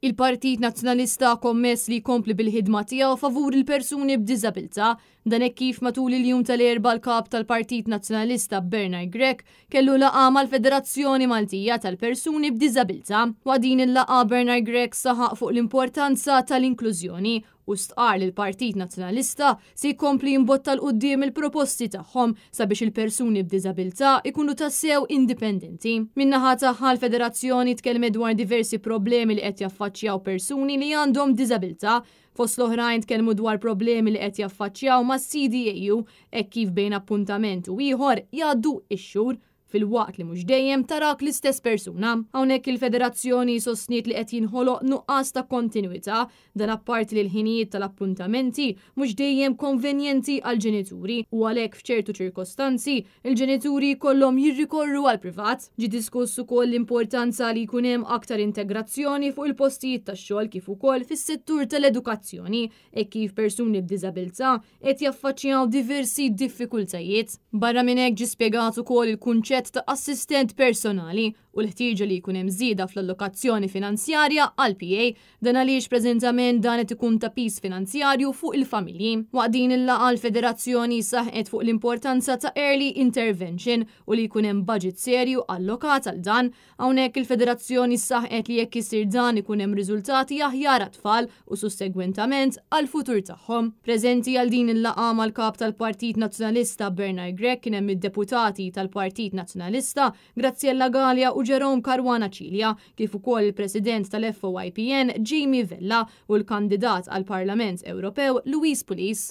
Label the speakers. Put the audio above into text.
Speaker 1: Il-Partit Nazzjonalista kommess li jkompli bil-ħidma tiegħu favur il-persuni b'diżabilità. Dan hekk kif matul il-jum tal-Erbgħa l-Kap tal-Partit Nazzjonalista Bernard Grech kellu laqgħa mal-Federazzjoni Maltija tal-Persuni b'Diżabilità. Waqt din il-laqgħa Bernard Grech saħaq fuq l-importanza tal-inklużjoni u stqarr li l-Partit Nazzjonalista se jkompli jimbotta 'l quddiem il-proposti tagħhom sabiex il-persuni b'diżabilità jkunu tassew indipendenti. Min-naħa tagħha l-Federazzjoni tkellmet dwar diversi problemi li qed jaffaċċjaw persuni li għandhom diżabilità. Fost l-oħrajn tkellmu dwar problemi li qed jaffaċċjaw mas-CDAU hekk kif bejn appuntament u ieħor jgħaddu x-xhur filwaqt li mhux dejjem tarak l-istess persuna. Hawnhekk il-Federazzjoni sostniet li qed jinħoloq nuqqas ta' kontinwità, dan apparti li l-ħinijiet tal-appuntamenti mhux dejjem konvenjenti għall-ġenituri u għalhekk f'ċertu ċirkostanzi l-ġenituri jkollhom jirrikorru għall-privat. Ġie diskuss ukoll l-importanza li jkun hemm aktar integrazzjoni fuq il-postijiet tax-xogħol kif ukoll fis-settur tal-edukazzjoni hekk kif persuni b'diżabilità qed jaffaċċjaw diversi diffikultajiet. Barra minn hekk ġie spjegat ukoll il-kunċett ta' assistent personali u l-ħtieġa li jkun hemm żieda fl-allokazzjoni finanzjarja għall-PA, dan għaliex preżentament dan qed ikun ta' piż finanzjarju fuq il-familji. Waqt din il-laqgħa l-Federazzjoni saħqet fuq l-importanza ta' early intervention u li jkun hemm budget serju allokat għal dan. Hawnhekk il-Federazzjoni saħqet li jekk isir dan ikun hemm riżultati aħjar għat-tfal u sussegwentament għall-futur tagħhom. Preżenti għal din il-laqgħa mal-Kap tal-Partit Nazzjonalista Bernard Grech kien hemm id-Deputati tal-Partit Nazzjonalista Graziella Galea u Jerome Caruana Cilia, kif ukoll il-President tal-FOIPN Jamie Vella u l-kandidat għall-Parlament Ewropew Louise Pulis.